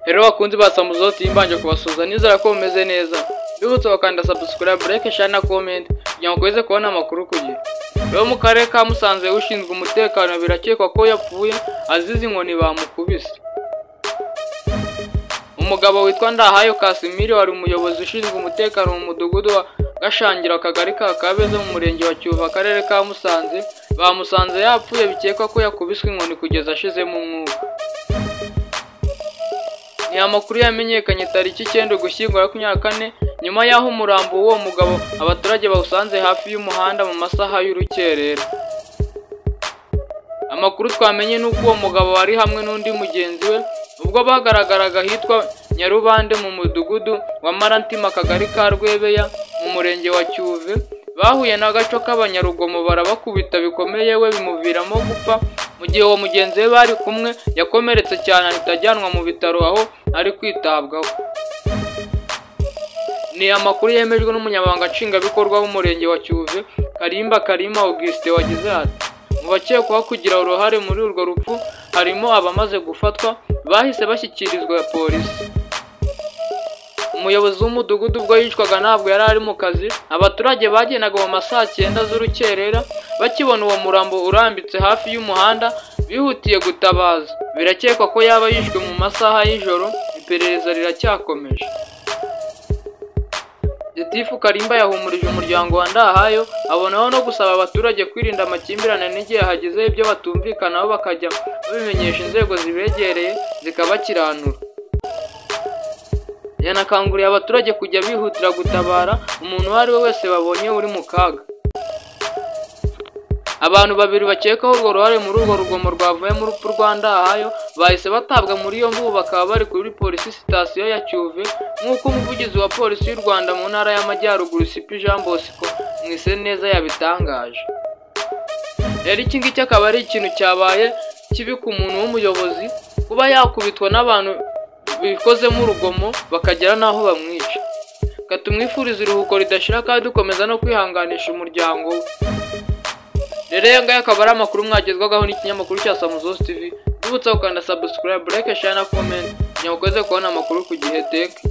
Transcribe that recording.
Rero bakunzi ba Samuzo TV, mbanje kubasuhuza, nizera ko mumeze neza. Mbibutsa gukanda subscribe, like, share na comment kugira ngo ukomeze kubona amakuru ku gihe. Rero mu karere ka Musanze, ushinzwe umutekano birakekwa ko yapfuye azize inkoni bamukubise. Umugabo witwa Ndahayo Casimir wari umuyobozi ushinzwe umutekano mu mudugudu wa Gashangira, akagari ka Kabeza, mu murenge wa Cyuva, akarere ka Musanze, bamusanze yapfuye, bikekwa ko yakubiswe inkoni kugeza ashizemo umwuka. Ni amakuru yamenyekanye tariki 9 Ugushyingo 24, nyuma y'aho umurambo w'uwo mugabo abaturage bawusanze hafi y'umuhanda mu masaha y'urukerera. Amakuru twamenye ni uko uwo mugabo wari hamwe n'undi mugenzi we ubwo bagaragaraga ahitwa Nyarubande mu mudugudu wa Marantima, akagari ka Rwebeya, mu murenge wa Cyuve, bahuye n'agaco k'abanyarugomo barabakubita bikomeye, we bimuviramo gupfa, mu gihe uwo mugenzi we bari kumwe yakomeretse cyane ahita ajyanwa mu bitaro aho ari kwitabwaho. Ni amakuru yemejwe n'umunyamabanga nshingwabikorwa w'umurenge wa Cyuve, Karimba Karima Augustin, wagize ati: "Mu bakekwaho kugira uruhare muri urwo rupfu harimo abamaze gufatwa bahise bashyikirizwa polisi." Umuyobozi w'umudugudu ubwo yicwaga ntabwo yari ari mu kazi. Abaturage bagendaga mu ma saa cyenda z'urukerera bakibona uwo murambo urambitse hafi y'umuhanda bihutiye gutabaza. Birakekwa ko yaba yishwe mu masaha y'ijoro, iperereza riracyakomeje. Gitifu Karimba yahumurije umuryango wa Ndahayo, abonaho no gusaba abaturage kwirinda amakimbirane n'igihe hagize ibyo batumvikanaho bakajya babimenyesha inzego zibegereye zikabakiranura. Yanakanguriye abaturage kujya bihutira gutabara umuntu uwo ari we wese babonye uri mu kaga. Abantu babiri bakekwaho urwo ruhare muri urwo rugomo rwavuyemo urupfu rwa Ndahayo bahise batabwa muri yombi, ubu bakaba bari kuri polisi sitasiyo ya Cyuve, nk'uko umuvugizi wa polisi y'u Rwanda mu ntara y'Amajyaruguru, CP Jean Bosco Mwiseneza, yabitangaje. Rero iki ngiki akaba ari ikintu cyabaye kibi ku muntu w'umuyobozi kuba yakubitwa n'abantu bikozemo urugomo bakagera n'aho bamwica. Reka tumwifurize iruhuko ridashira kandi dukomeza no kwihanganisha umuryango we. Rero aya ngaya akaba ari amakuru mwagezwagaho n'ikinyamakuru cya Samuzosi TV. Mbibutsa gukanda subscribe, like, share na comment kugira ngo ukomeze kubona amakuru ku gihe. Thank you.